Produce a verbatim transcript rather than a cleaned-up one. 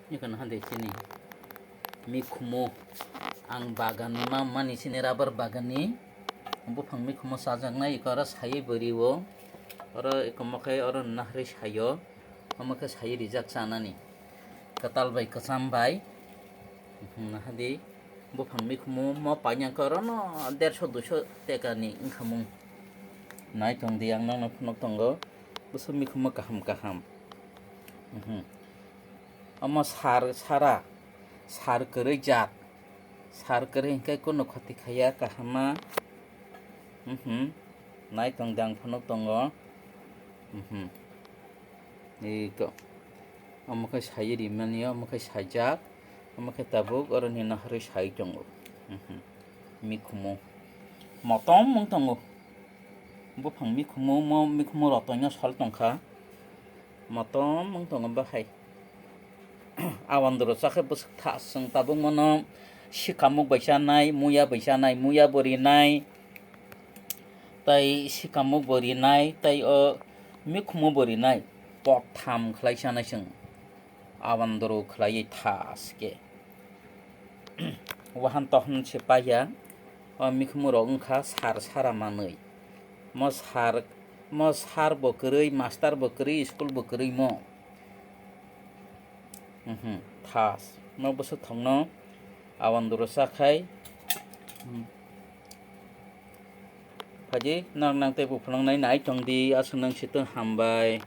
Iko no hande chini mikhumu ang bagan ni ma mani chini rubber bagan ni buphang mikhumu chajaknai iko oro saywi bwrwi o oro iko mokhai oro naharwi sayo omo khe saywi rijak chanani kwtal bai kwcham bai. Hadi buphang mikhumu mo painang khe oro no derso duiso teka ni wngkha mung. Nai tong di ang nokno phunuk tongo bwswk mikhumu kaham kaham. Omo sar sara sar kwrwi jat sar kwrwi hinkhe kunu khoti khaiya kahama. Nai tong di ang phunuk tongo. Iko omo khe sai rimani omo khe saijak omo khe tabuk oroni naharwi sai tongo. Mikhumu motom wng tongo. Buphang mikhumu mo mikhumu rotongno sal tongkha. Motom wng tongo bahai. Awandoro chakhe bwswk thas chwng tabuk mono sikamuk bai chanai muya bai chanai muya bo rinai. Tai sikamuk bo rinai tai o mikhumu bo rinai. Pot tham khlai chanai chwng. Awandoro khlaiwi thas khe. Wahan tohon se paiya. O mikhumu rok wngkha sar sara manwi. Mo sar mo sar bo kwrwi master bo kwrwi school bo kwrwi mo. Thas no bwswk thongno awandoro chakhai. Phaidi nang nang tei buphulwng nai nai tong di aswk nang sitwng hambai.